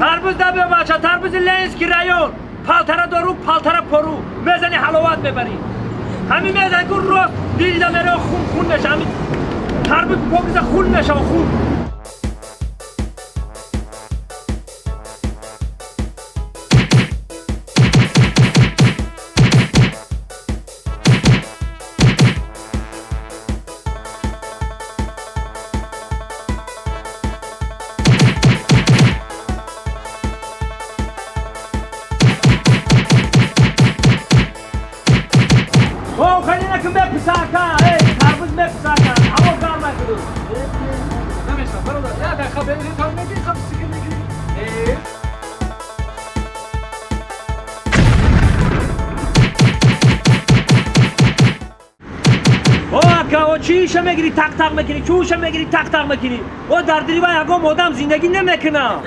Тарбуз да биё бача, тарбузи Ленинский район. Палтара дору, палтара пору. Мезани ҳаловат мебарӣ. Ҳамин мезани ку рост дилда меро хун хун меша. Ҳамин тарбуз покиза хун меша, хун. О, халина ки меписака, эй, тарбуз меписака, ҳаво гарм накуду. Намешавад, бародар, як дақиқа бензин там мегири, хаб сигир мегири. О, ака, о, чиша мегири тақ-тақ мекунӣ, чӯша мегири тақ-тақ мекунӣ? О, дар дили вай ягон одам зиндагӣ намекунам.